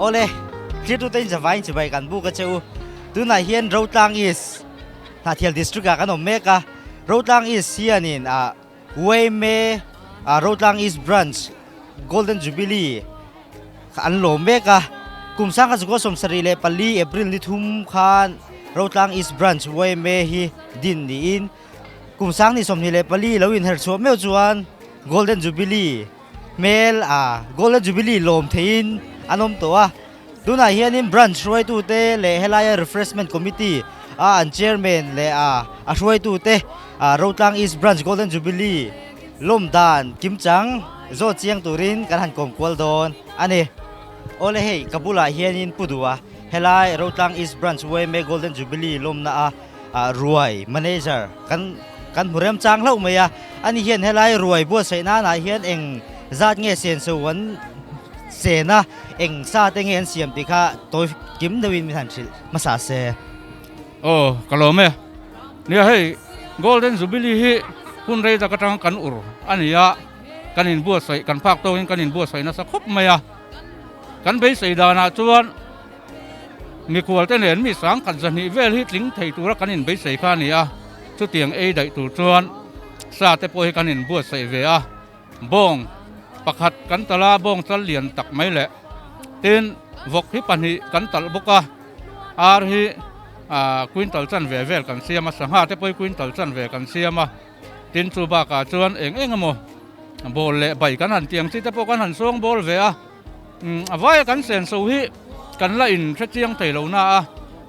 Awle, thlir tute in zavaiin chibai kan buk a che u. Tunah hian Rotlang East, Hnahthial District ah kan awm mek a. Rotlang East hianin ah Uaime ah Rotlang East Branch Golden Jubilee kha an lawm mek a. Kum sangkhat zakua 74 April ni thum khan Rotlang East Branch Uaime hi din niin kum sang ni 24 lo inher chhuah meuh chuan Golden Jubilee Hmel a Golden Jubilee lawm theihin an awm tawh a, tunah hianin branch hruaitute leh helaia Refreshment Committee a an chairman leh a a hruaitute Rotlang East Branch Golden Jubilee lawm dan kimchang zawt chiang turin kan han kawm kual dawn a ni. Awle hei ka bulah hianin Pu Duha helai Rotlang East Branch yma Golden Jubilee lawmna a ruai manager kan kan hmu remchang hlauh mai a, ani hian helai ruai buatsaih nanah hian eng zat nge senso an chen a, eng sa te nge an siam tih kha tawi kim deuhin min han hrilh hmasa se. Aw ka lawm e. Nia hei Golden Jubilee hi hun rei tak atanga kan ur a ni a, kan inbuatsaih kan phak tawkin kan inbuatsaih nasa khawp mai a, kan beisei danah chuan Mikhual te nen mi sangkhat zahnih vel hi tling thei tura kan inbeisei kha a ni a, chutiang ei daih tur chuan sa te pawh hi kan inbuatsaih ve a, bawng pakhat kan talh a, bawng chal lian tak mai leh tin vawk hi pahnih kan talh bawk a, ar hi quintal chanve vel kan siam a, sangha te pawh hi quintal chanve kan siam a, tin chu bakah chuan eng eng emaw bawl leh bai kan han tiang chi te pawh kan han sawng bawl ve a. A vaia kan senso hi kan la in hre chiang thei lo na a,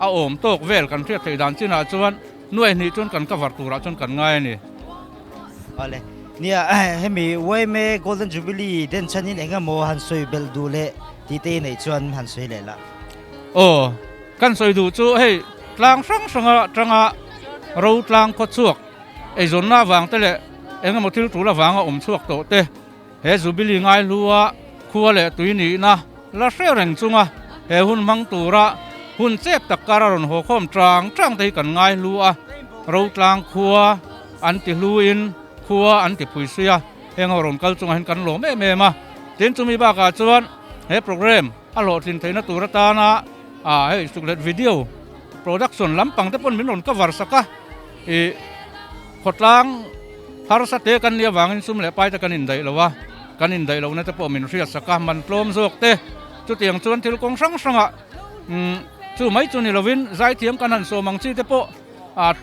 a awm tawk vel kan hriat theih dan chinah chuan nuai hnih chuan kan cover turah chuan kan ngai a ni. Awle, nia hemi yma Golden Jubilee den chhanin eng emaw han sawi belh duh leh tih te i neih chuan han sawi leh la. Aw, kan sawi duh chu hei tlang hrang hranga tanga ro tlang khaw chhuak eizawnna avang te leh eng emaw thil tul avanga awm chhuak tawh te, He Jubilee ngaihlua khua leh tui nihna la hre reng chunga he hun hmang tura hun chep tak kar a rawn haw khawm tang tang te hi kan ngaihlu a, Rotlang khua an ti hluin khua an ti phui sui a, heng ho rawn kal chungah hian kan lawm em em a. Tin chumi bakah chuan he program a hlawhtlin theihna tur atana hei suklet video production lampang te pawn min rawn cover sak a, ih Khawtlang harsa te kan nih avangin sum leh pai te kan indaih lo a, kan indaih lohna te pawh min hriat sak a, man tlawm zawk te chutiang chuan thil kawng hrang hrangah chu mai chu ni lovin zaithiam kan han sawm ang chi te pawh a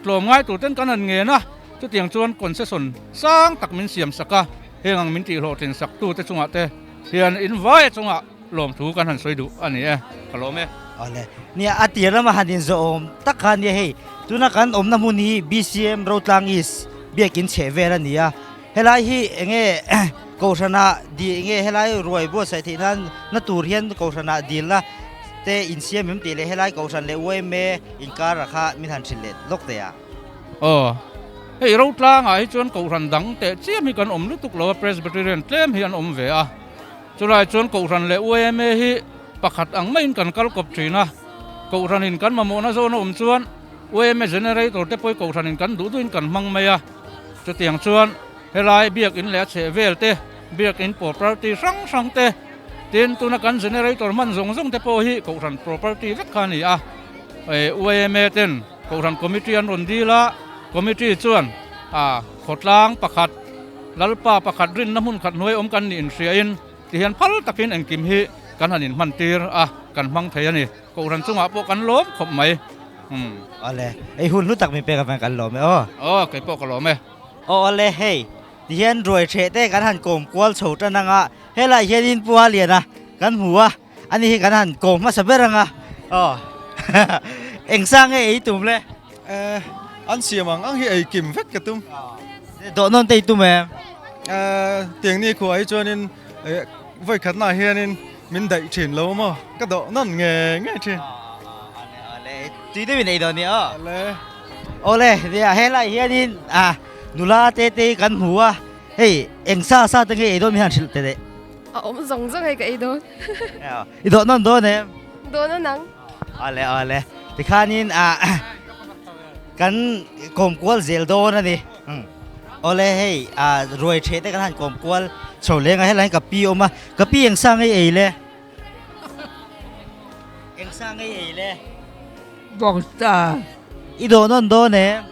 tlawm ngai tur ten kan han ngen a, chutiang chuan concession sang tak min siam sak a, heng ang min tihhlawhtlin sak tu te chungah te hian invaia chungah lawmthu kan han sawi duh a ni e, ka lawm e. Awle, nia a tir lama han inzawhawm tak kha nia hei, tuna kan awmna hmun hi BCM Rotlang East biakin chheh vel a ni a, helai hi enge Kohhrana di enge helai ruai buatsaih theih nan na tur hian Kohhrana dilna te insiam em tih leh helai Kohhran leh yma inkar ah kha min han hrilh leh lawk teh a. Aw, hei Rotlangah hi chuan Kohhran dang teh chiam hi kan awm lutuk lo a, Presbyterian tlem hi an awm ve a. Chulai chuan Kohhran leh yma hi pakhat ang maiin kan kal kawp thin a, Kohhranin kan mamawhna zawn a awm chuan yma generator te pawh hi Kohhranin kan duh duhin kan hmang mai a. Chutiang chuan helai biakin leh a chheh vel te, biakin property hrang hrang te, tin tuna kan generator hman zawng zawng te pawh hi Kohhran property vek kha a ni a. Yma ten Kohhran committee an rawn dil a, committee chuan khawtlang pakhat, Lalpa pakhat rinna hmun khat hnuai awm kan nih inhriain tihian phal takin engkim hi kan han inhman tir a, kan hmang thei a ni. Kohhran chungah pawh kan lawm khawp mai. Umm. Awle, ei hun hlu tak min pek avang kan lawm e aw. Aw, kei pawh ka lawm e. Aw awle, hei tihian ruai hreh te kan han kawm kual chho tan anga helai hianin Pu Haliana kan hmu a, ani hi kan han kawm hmasa ber anga aw eng sa nge ei tum le? Eh, an siam ang ang hi ei kim vek ka tum. Dawh nawn te i tum em? Eh, tiang ni khuah hi chuanin eh, vawi khatna hianin min daih thin lo maw? Ka dawh nawn nge nge thin. Ale, tui deuhin ei dawn ni aw. Ale. Awle, nia helai hianin ah nula te te hi kan hmu a, hei eng sa sa te nge ei dawn mi han hrilh teh leh. A awm zawng zawng hei ka ei dawn. I dawh nawn dawn em? Dawn nawn ang. Awle awle. Tikhanin ah kan kawm kual zel dawn a ni. Awle hei ah ruai theh te kan han kawm kual chho leng a helai hian ka pi a awm a. Ka pi eng sang ei ei le? Eng sa ngei ei le? Bawksa. I dawh nawn dawn em?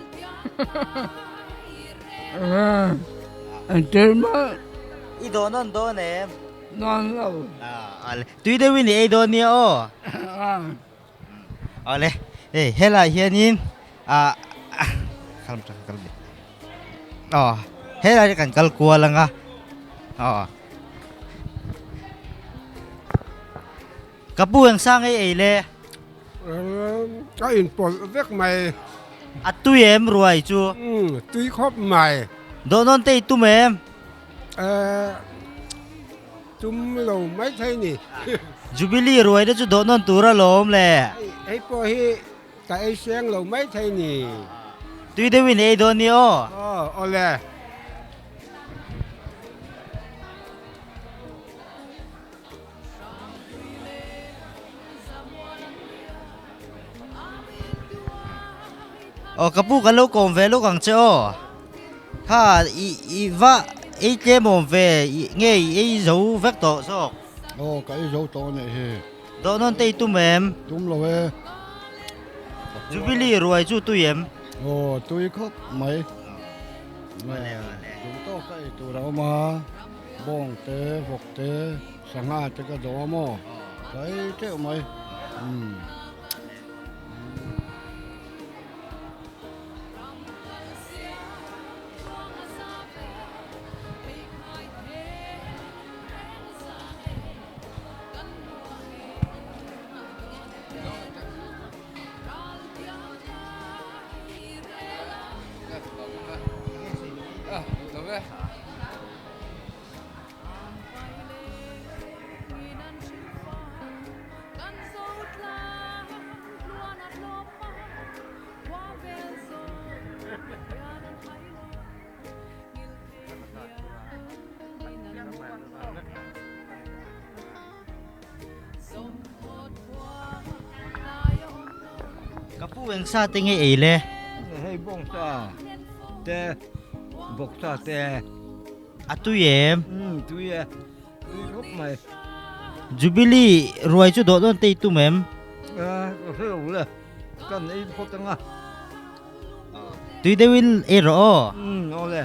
An tel mah. I dawh nawn dawn em? Nawn lo. Ale, tui deuhin i ei dawn nia aw. Ale, hei helai hianin ah kal kal aw helai hi kan kal kual anga aw. Ka pu eng sang ei ei le? Ka inpawlh vek mai. A tui em ruai chu? Umm, tui khawp mai. Dawhnawn te i tum em? Eh, tum lo mai thei ni. Jubilee ruai te chu dawhnawn tur alawm le. Hei pawh hi ka ei seng lo mai thei ni. Tui deuhin i ei dawn ni aw? Aw, awle. Aw ka pu kan lo kawm ve lawk ang che aw kha i i va ei tlem awm ve i nge i ei zo vek tawh zawk. Aw ka ei zo tawh a nih hi. Dawhnawn te i tum em? Tum lo e. Jubilee ruai chu tui em? Aw tui khawp mai. Duh tawk ka ei tur a awm a. Bawng te, vawk te, sangha te ka dawh a maw? Ka ei teuh mai. Umm. Ka pu eng sa te nge ei le? Hei bawng sa te bawk sa te. A tui em? Umm tui e, tui khawp mai. Jubilee ruai chu dawh dawn te i tum em? Ka hre lo le, kan ei phawt anga. Tui deuhin ei rawh aw. Umm aw le.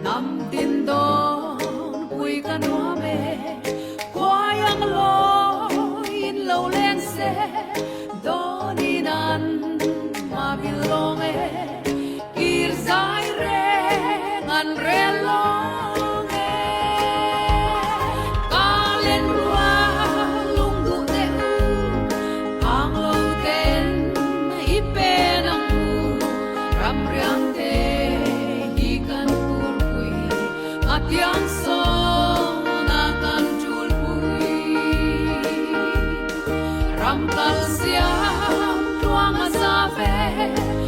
Nam tin don pui ka nuame. Ram kal siam tluang a za ve.